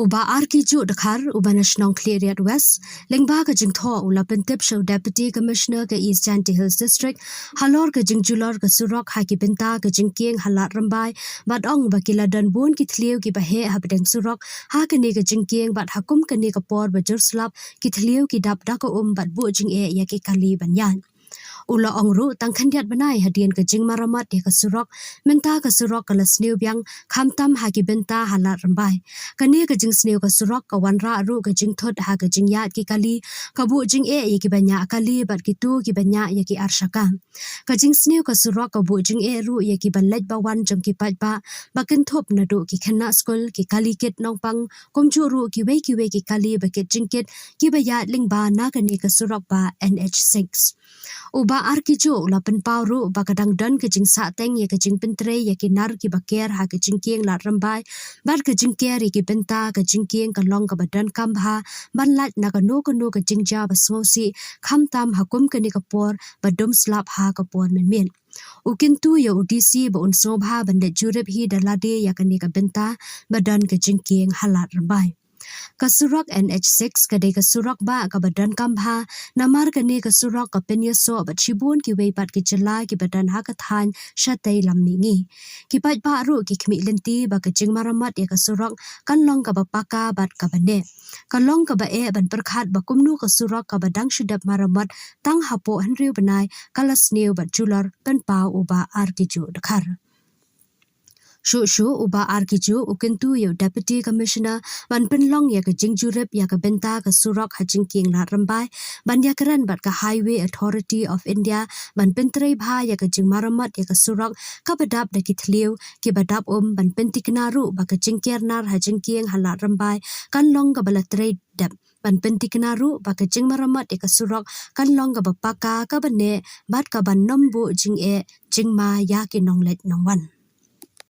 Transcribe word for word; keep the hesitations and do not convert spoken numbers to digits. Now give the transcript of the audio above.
U Bah R K Juh Dkhar, uba na shnong Khliehriat West, lyngba ka jingthoh u la pyntip sha u Deputy Commissioner ka East Jaintia Hills District halor ka jingjulor ka surok ha ki bynta ka jingkieng ha Lad Rymbai, bad ong ba ki la don bun ki thliew kiba heh hapdeng surok ha kane ka jingkieng, bad ha kum kane ka por ba jur slap, ki thliew ki dap da ka um bad buh jingeh ïa ki kali ban ïaid. U la ong ruh, tang khyndiat bnai hadien ka jingmaramot ïa ka surok, mynta ka surok ka la sniew biang, khamtam ha ki bynta ha Lad Rymbai. Kane ka jingsniew ka surok ka wanrah ruh ka jingthut ha ka jingïaid ki kali, ka buh jingeh ïa kiba ñiah kali bad kito kiba ñiah ïa ki arshaka. Ka jingsniew ka surok ka buh jingeh ruh ïa kiba leit ba wan jong ki paidbah, ba kynthup naduh ki khynnah skul, ki kali kit nongpang, kumjuh ruh kiwei kiwei ki kali ba kit jingkit, kiba ïaid lyngba na kane ka surok bah N H six. U Bah R K Juh u la pynpaw ruh ba ka dang don ka jingsahteng ïa ka jingpyntrei ïa ki nar kiba ker ha ka jingkieng Lad Rymbai, bad ka jingker ïa ki bynta ka jingkieng ka long kaba donkam bha ban lait na kano kano ka jingjia ba sngewsih, khamtam ha kum kane ka por ba dum slap ha ka por mynmiet. U kyntu ïa u D C ba un sngewbha ban leit jurip hi da lade ïa kane ka bynta ba don ka jingkieng ha Lad Rymbai. Ka surok N H six ka dei ka surok bah kaba donkam bha, namar kane ka surok ka pynïasoh bad shibun kiwei pat ki jylla kiba don ha ka thaiñ shatei lam mihngi. Ki paidbah ruh ki khmih lynti ba ka jingmaramot ïa ka surok kan long kaba paka bad kaba neh. Ka long kaba eh ban pyrkhat ba kumno ka surok kaba dang shu dep maramot tang hapoh hynriew bnai ka la sniew bad julor, pynpaw u Bah R K Juh Dkhar. Shuh shuh u Bah R K Juh u kyntu ïa u Deputy Commissioner ban pynlong ïa ka jingjurip ïa ka bynta ka surok ha jingkieng Lad Rymbai, ban ïakren bad ka Highway Authority of India ban pyntrei bha ïa ka jingmaramot ïa ka surok kaba dap da ki thliew kiba dap um, ban pyntikna ruh ba ka jingker nar ha jingkieng ha Lad Rymbai kan long kaba la trei dep, ban pyntikna ruh ba ka jingmaramot ïa ka surok kan long kaba paka, kaba neh bad kaban nym buh jingeh jingma ïa ki nongleit nongwan.